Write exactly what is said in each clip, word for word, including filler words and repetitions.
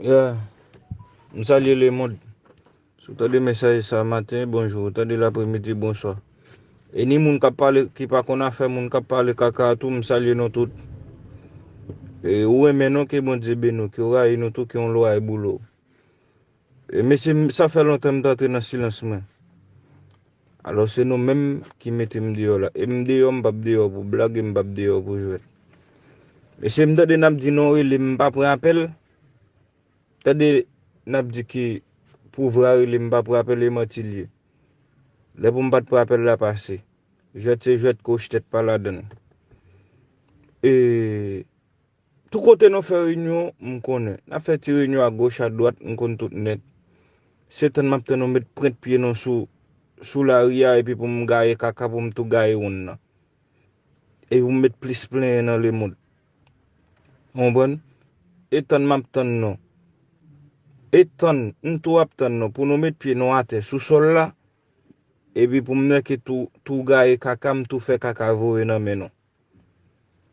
Yeah. M salye lemonn. Si w tande mesaj sa maten, bonjou. Ou tande l apremidi, bonswa. E ni moun k ap pale, ki pa konn afè moun k ap pale kaka a tou, m salye nou tout. E ou renmen nou, ke Bondye beni w, ke w rayi nou tou, ke yon lwa e boule w. E mesye, m- sa fè lontan m t antre nan silans mwen. Alò se nou menm ki mete m deyò la. E m deyò, m p ap deyò pou blag, e m p ap deyò pou jwèt. Mesye, m tande n ap di non rele, m pa pran apèl. Tande n ap di ki pou vra rele, m pa pran apèl, e manti l ye. Lè pou m pa t pran apèl la pase. Jwèt se jwèt, koch tèt pa ladan l. E tou kote nou fè reyinyon, m konnen. N ap fè ti reyinyon agoch, adwat, m konn tout nèt. Se tann m ap tann nou met pwent pye nou sou, sou lari a, epi pou m gaye kaka, pou m tou gaye wonn nan. Epi pou m met plis plenyen nan lemonn. Ou konprann? E tann m ap tann nou. E tann, m tou ap tann nou, pou nou met pye nou atè sou sòl la, epi pou m nèke tou, tou gaye kaka, m tou fè kaka voye nan men nou.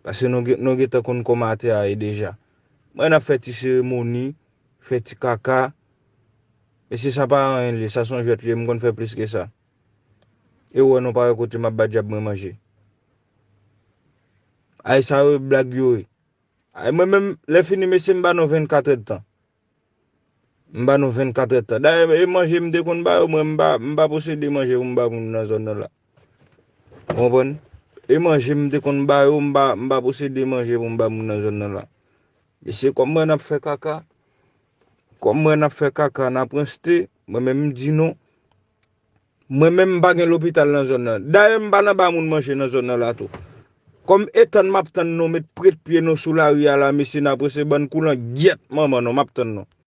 Paske nou gen- nou gentan konn kòman atè a ye deja. Mwen n ap fè ti seremoni, fè ti kaka. Mesye, sa pa anyen li ye, sa se yon jwèt li ye, m konn fè plis ke sa. E w wè nou pa wè kote m ap ba dyab mwen manje. Ay, sa yo blag yo ye. Ay, mwen menm, lè fini, mesye, m ba nou vennkat èdtan. M ba nou vennkat èdtan. Dayè, e manje m te konn ba yo, mwen, m pa, m pa posede manje pou m ba moun nan zòn nan la. Ou konprann? E manje m te konn ba yo, m pa, m pa posede manje pou m ba moun nan zòn nan la. Mesye, kòm mwen n ap fè kaka, kòm mwen n ap fè kaka, n ap ranste, mwen menm m di non. Mwen menm m pa gen lopital nan zòn nan. Dayè m pa nan ba moun manje nan zòn nan la tou. Kòm e tann m ap tann nou met pwent pye nou sou lari a la, mesye, n ap ranse bann koulan gyèt manman nou, m ap tann nou.